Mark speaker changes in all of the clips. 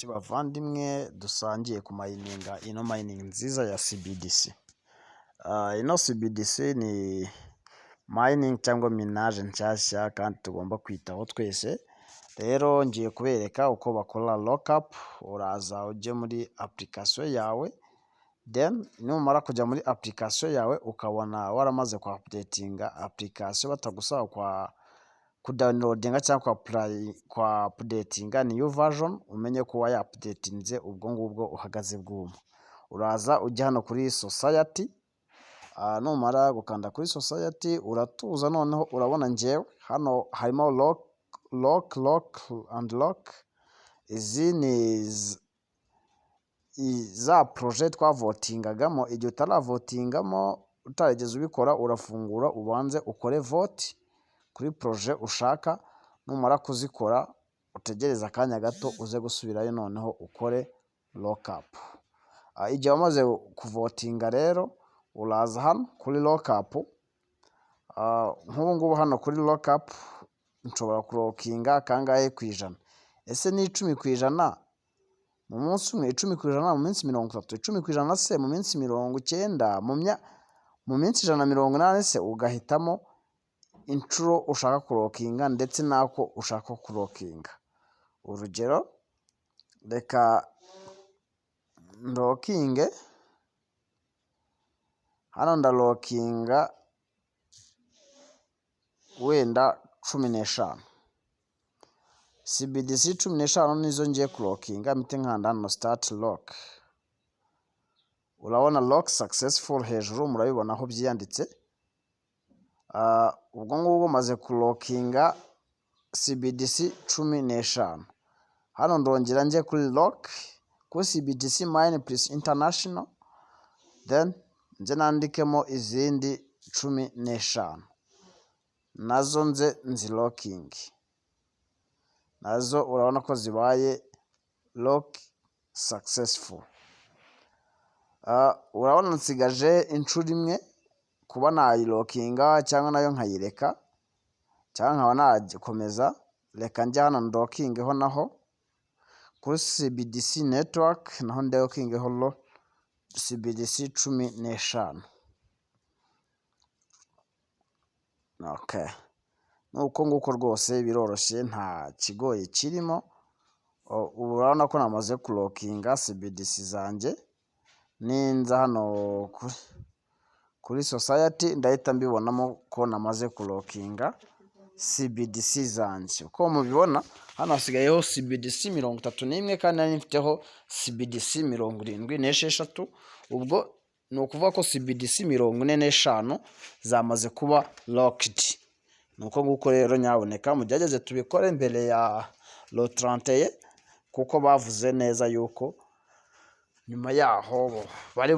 Speaker 1: Nshuti bavandimwe dusangiye kumininga ino mining nziza ya CBDC. Ino CBDC ni mining cyangwa minage nshyashya kandi tugomba kwitaho twese. Rero ngiye kubereka uko bakora lockup. Uraza ujye muri application yawe, then numara kujya muri application yawe ukabona waramaze kwa updatinga application, batagusaba kwa kudownloadinga cyangwa kwa updatinga new version, umenye ko wayaupdatinze. Ubwo ngubwo uhagaze bwuma. Uraza ujya hano kuri society. Numara gukanda kuri society uratuza. Noneho urabona njyewe hano harimo lock, lock, lock and lock. Izi ni za projet twavotingagamo. Igihe utaravotingamo, utarigeze ubikora, urafungura ubanze ukore vote kuri projet ushaka. Numara kuzikora utegereze akanya gato, uze gusubirayo noneho ukore lockup. Igihe wamaze kuvotinga rero uraza hano kuri lockup. Nk'ubu ngubu hano kuri lockup nshobora kulockinga kangahe ku ijana? Ese ni 10% mu munsi umwe, 10% mu minsi 30, 10% se mu minsi 90, mu minsi 180 se? Ugahitamo inshuro ushaka kulockinga ndetse n'ako ushaka kulockinga. Urugero, reka ndockinge hano, ndalockinga wenda 15 CBDC, 15 nizo ngiye kulockinga. Mpite nkanda hano start lock. Urabona lock successful hejuru, murabibona aho byiyanditse. Ubwo ngubwo maze kulockinga CBDC 15. Hano ndongera njye kuri lock kuri CBDC mine plus international, then nze nandikemo izindi 15, nazo nze nzilockinge. Nazo urabona ko zibaye lock successful. Urabona nsigaje inshuro imwe kuba nayilockinga cyangwa nayo nkayireka cyangwa nkaba nakomeza. Reka njye hano ndockingeho naho kuri CBDC network, naho ndockingeho CBDC 15. Okay. Nuko nguko rwose biroroshye, nta kigoye kirimo. Ubu urabona ko namaze kulockinga CBDC zanjye. Ninza hano kuri society ndahita mbibonamo ko namaze kulockinga CBDC zanjye. Uko mubibona hano hasigayeho CBDC 31 kandi nari mfiteho CBDC 76. Ubwo ni ukuvuga ko CBDC 45 zamaze kuba locked. Ni uko nguko rero, nyabuneka mugerageze tubikore mbere ya le 31, kuko bavuze neza yuko nyuma yaho bari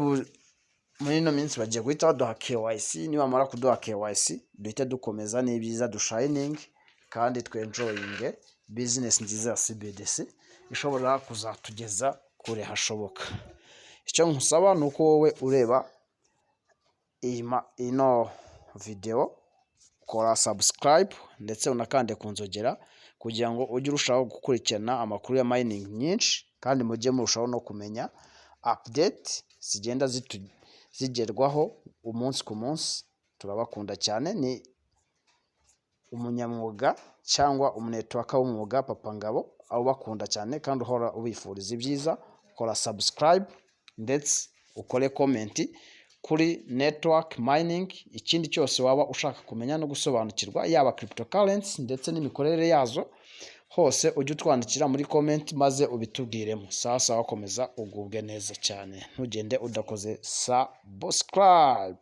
Speaker 1: muri ino minsi bagiye guhita baduha KYC. Nibamara kuduha KYC duhite dukomeza n'ibyiza, dushininge kandi twenjoyinge business nziza ya CBDC ishobora kuzatugeza kure hashoboka. Icyo nkusaba ni uko wowe ureba ino videwo, kora subscribe ndetse unakande ku nzogera kugira ngo ujye urushaho gukurikirana amakuru ya mining nyinshi, kandi mujye murushaho no kumenya update zigenda zigerwaho umunsi ku munsi. Turabakunda cyane. Ni umunyamwuga cyangwa umunetworker w'umwuga, Papa Ngabo, ubakunda cyane kandi uhora ubifuriza ibyiza. Kora subscribe ndetse ukore comment kuri network mining, ikindi cyose waba ushaka kumenya no gusobanukirwa, yaba cryptocurrency ndetse n'imikorere yazo, hose ujye utwandikira muri comment maze ubitubwiremo. Sawa sawa, komeza ugubwe neza cyane, ntugende udakoze subscribe.